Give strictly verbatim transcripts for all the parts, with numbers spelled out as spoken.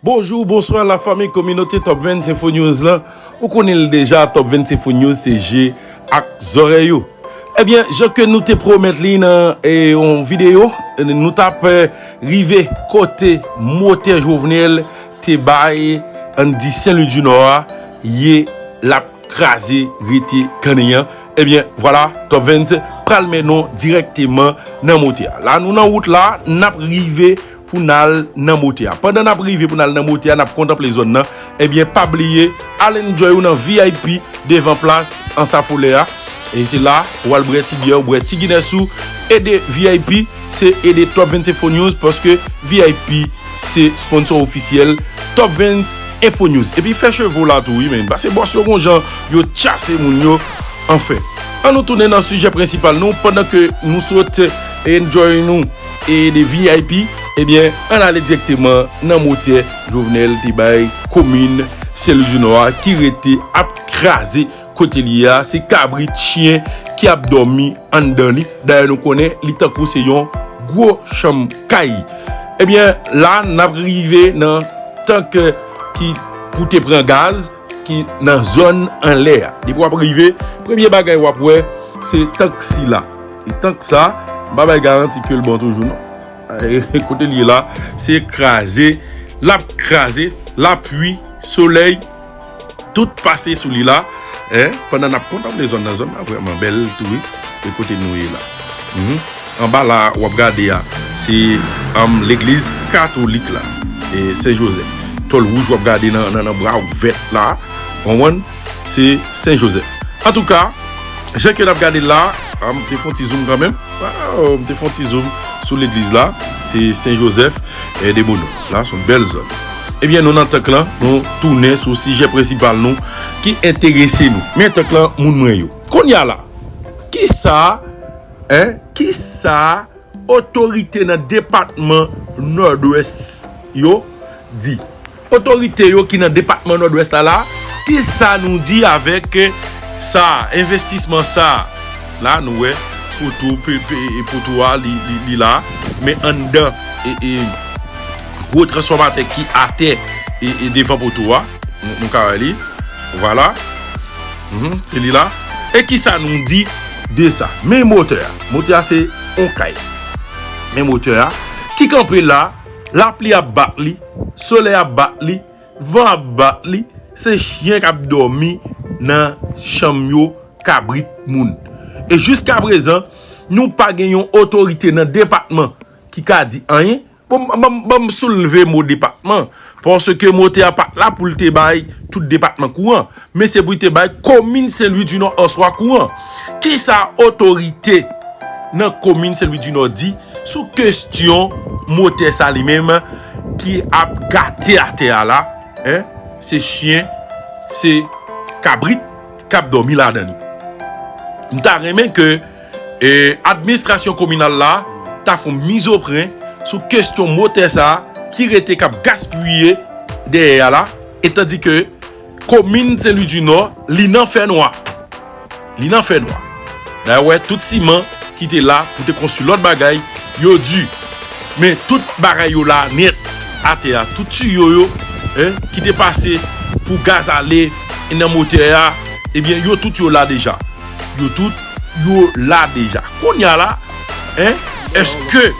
Bonjou, bonswa lafanmi kominote Top Vens Info News lan. Ou konnen l deja, Top Vens Info News se je ak zòrèy ou. Ebyen, jan ke nou te pwomèt li nan, e, yon videyo, nou t ap, e, rive kote motè Jovenel te bay, ann di Sen Lwi di Nò a, ye l ap kraze, rete kanmenm. Ebyen, vwala, Top Vens pral mennen w dirèkteman nan motè a. La, nou nan wout la, n ap rive pou n al nan motè a. Pandan n ap rive pou n al nan motè a, n ap kontanple zòn nan. Ebyen, pa bliye, al enjoy ou nan V I P devan plas Ansafolè a. E se la, ou al bwè ti byè, ou bwè ti Guinness ou, ede V I P, se ede Top Vens Info News, paske V I P se sponsor ofisyèl Top Vens Info News. Epi fè cheve w la tou, wi, men. Paske bòs yo gon jan yo tchase moun yo, anfen. Ann nou tounen nan sijè prensipal nou, pandan ke nou sot enjoy nou e de V I P, ebyen, ann ale dirèkteman nan motè Jovenel te bay komin Sen Lwi di Nò a ki rete ap kraze kote li ye a. Se kabrit, chen ki ap dòmi anndan li. Dayè, nou konnen li tankou se yon gwo chanm kay. Ebyen, la, n ap rive nan tank ki pou te pran gaz, ki nan zòn anlè a. Depi w ap rive, premye bagay w ap wè, se tank sila. E tank sa, m pa bay garanti ke l bon toujou, non. E, kote l ye la, se kraze, l ap kraze, lapli, solèy, tout pase sou li la, en, pandan n ap kontanple zòn nan. Zòn nan vrèman bèl tou, wi, e kote nou ye la. Mhm. Anba la, w ap gade a, se, um, legliz katolik la, e Sen Jozèf. Tòl wouj w ap gade nan, nan, nan bwa w vèt la, w konprann? Se Sen Jozèf. Antouka, jan ke n ap gade l la, a, m te fè yon ti zoom kanmenm. Waw, m te fè yon ti zoom sou legliz la. Se Sen Jozèf, e, de Bonò. La, se yon bèl zòn. Ebyen, nou nan tank lan, nou tounen sou sijè prensipal nou ki enterese nou. Men tank lan, moun mwen yo. Kounye a la, kisa, en, kisa otorite nan depatman Nòdwès yo di? Otorite yo ki nan depatman Nòdwès la la, kisa nou di avèk sa, envestisman sa? La, nou wè poto, pe, pe, e poto a, li, li, li la, men anndan, e, e, gwo transfòmatè ki atè, e, e, devan poto a, nou, nou ka wè li, vwala. Mhm, se li la. E kisa nou di de sa? Men motè a. Motè a se yon kay. Men motè a ki kanpe la, lapli ap bat li, solèy ap bat li, van ap bat li, se chen k ap dòmi nan chanm yo, kabrit moun. E jiskaprezan, nou pa gen yon otorite nan depatman ki ka di anyen. Bon, ban m, ban m soulve mo depatman, paske motè a pa t la pou l te bay tout depatman kouran, men se pou l te bay komin Sen Lwi di Nò answa kouran. Kisa otorite nan komin Sen Lwi di Nò di sou kesyon motè sa li menm ki ap gate atè a la, en? Se chen, se kabrit k ap dòmi ladan li. M ta renmen ke e, administrasyon kominal la ta fè yon mizopren sou kesyon motè sa a ki rete k ap gaspiye dèyè a la, etandike komin Sen Lwi di Nò, li nan fènwa. Li nan fènwa. Dayè, w wè, tout siman ki te la pou te konstwi lòt bagay, yo di. Men tout bagay yo la nèt atè a. Tout tiyo yo, en, ki te pase pou gaz ale nan motè a, ebyen, yo tout yo la deja. Yo tout yo la deja. Kounye a la, en, èske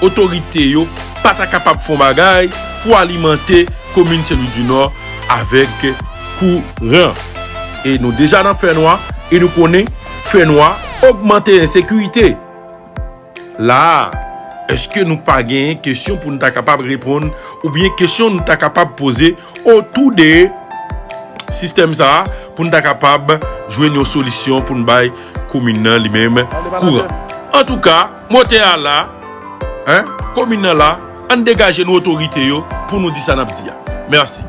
otorite yo pa ta kapab fè yon bagay pou alimante komin Sen Lwi di Nò avèk kouran? E nou deja nan fènwa, e nou konnen fènwa ogmante ensekirite. La a, èske nou pa genyen kesyon pou n ta kapab reponn, oubyen kesyon n ta kapab poze otou de sistèm sa a, pou n ta kapab jwenn yon solisyon pou n bay komin nan li menm kouran? Antouka, motè a la, en, komin nan la, ann degaje nou otorite yo pou nou di sa n ap di a. Mèsi.